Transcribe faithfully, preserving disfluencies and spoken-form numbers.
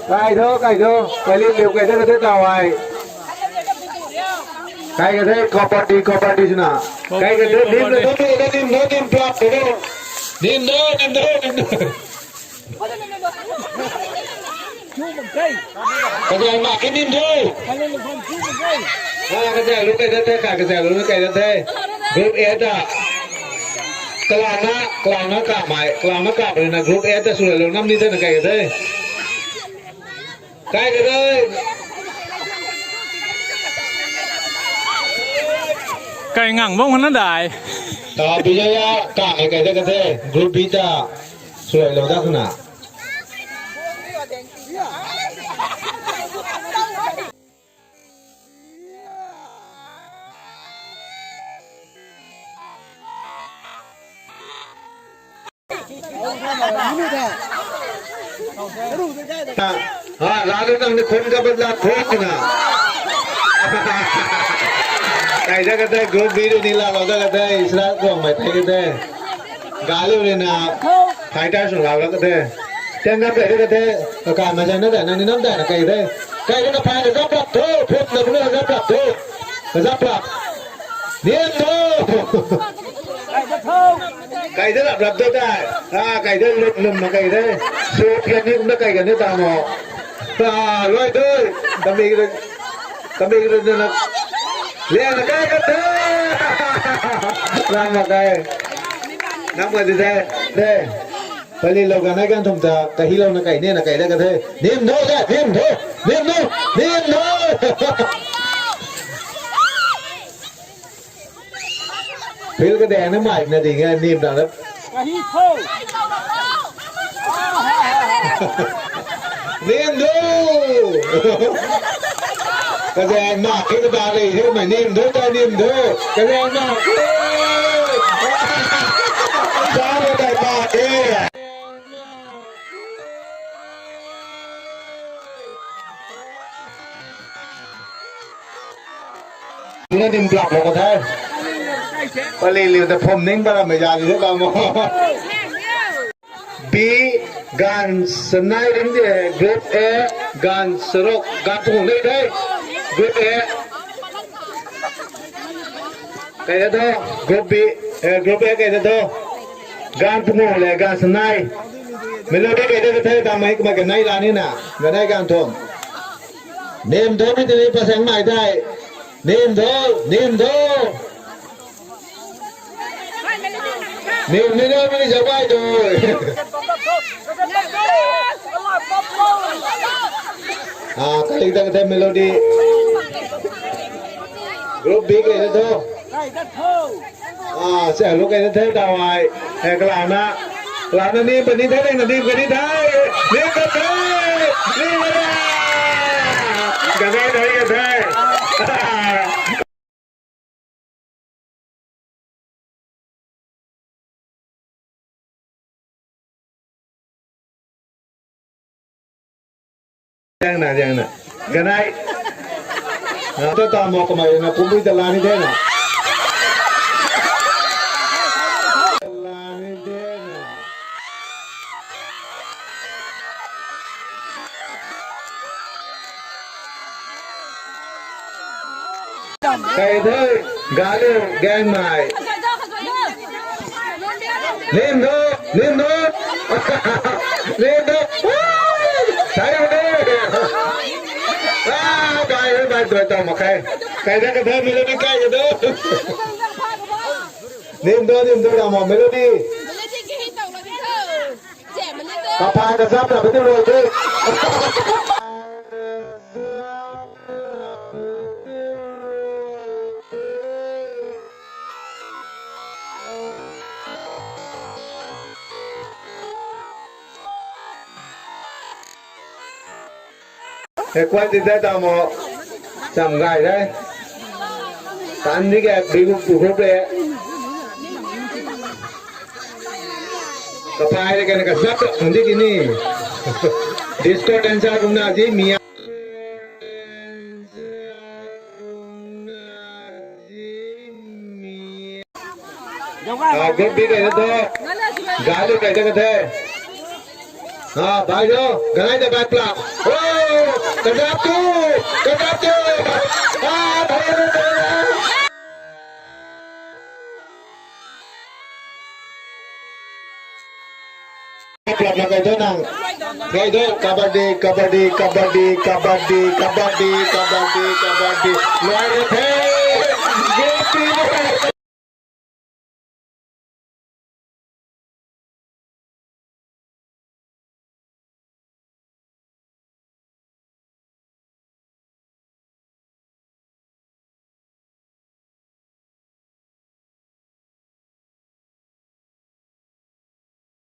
Kai tho, kai tho. Kai lim liu kai tho, kai tho, tawai. Kai ka the, copper di, copper di sina. Kai ka the, lim na tho, lim na tho, lim na tho, lim plap tho. Lim tho, lim tho, lim tho. Kazai ma ki nim tho. Ah, kazai lu kai da the, kai kazai lu kai da the. Group A ta. Kalana, kalana ka mai, kalana ka mai na group A ta sura lu nam ni the na kai da the. Kai da the. Kai ngang bam na dai. Ta bi ya ya ka mai kai da ka the. Group B ta. Sura lu da khana. Ha, lalu nang ni khun ka badla thok na. Kai da ka the, group B ni la lo da ka the, Israel kuang mai thai ka the. Galu ni na, fighter sung la lo ka the. Tiang ka kai da ka the, ka ma jana da, nang ni nam da na kai da. Kai da na phai na zap lap tho, phut na bu na zap lap tho. Ka zap lap. Nim tho. Kai da rap rap da da. Ah, kai da lum lum na kai da. Su pian ni kumna kai ka ni ta mo. Ta loi doi. Kami kami na na. Lian na kai ka da. Ram na kai. Nam ka di da. De. Pali lo ka nai kan thum ta ka hi lo na kai ne na kai da ka the. Nim tho da, nim tho. Nim tho. Nim tho. Phil ka dang na mai na ding a nim dang na. Kahi tho. Nim tho. Ka dang ma ki ka ba le he mai nim tho ta nim tho. Ka dang ma ki. Sa lo dai ma ki. Tuna dim blak mo ko the. Pali liu ta phom ning ba ram mai ja di the ba mo. B, gan sanai rim de, group A, gan sarok, gan pung nei the. Group A. Kai da tho, group B, eh, group A kai da tho. Gan pung le, gan sanai. Melody kai da ka the, ta mai, mai ka nai la ni na. Ka nai gan thom. Nim tho mi tini pasang mai thai. Nim tho, nim tho. Nim ni na mi jabai tho. Ah, kali tak the melody. Group B kai da tho. Ah, se lu kai da the tawai. Eh, kalana. Kalana ni pa ni the, ni na ni pa ni the. Ni pa the. Ni pa the. Ka the, ka the, ka the. Diang na, diang na. Ganai. Na, ta ta mo kamai na, pumui ta la ni the na. La ni the na. Kai the, galu, gang mai. Lim tho, lim tho. Lim tho. Thai ho de. Ah, bai, bai, bai, bai, tau ma kai. Kai da ka the, melody kai ka the. Lim tho, lim tho, ram mo, melody. Kapai ka zap na bati roi de. He, kuan ti the tamo. Cham gai the. Tan di ke, bigu tu ho pe. Kapai le kena ka zap tak thun di kini. Disco dancer kumna ji mi. Ah, group B kai na tho. Galu kai ta ka the. Ah, bhai ho, ganai ta bhai pla. Oh, kazap tu, kazap tu. Ah, bhai ho, bhai ho. Pla pla kai do nang. Kai do, kabaddi, kabaddi, kabaddi, kabaddi, kabaddi, kabaddi, kabaddi. Luai re the.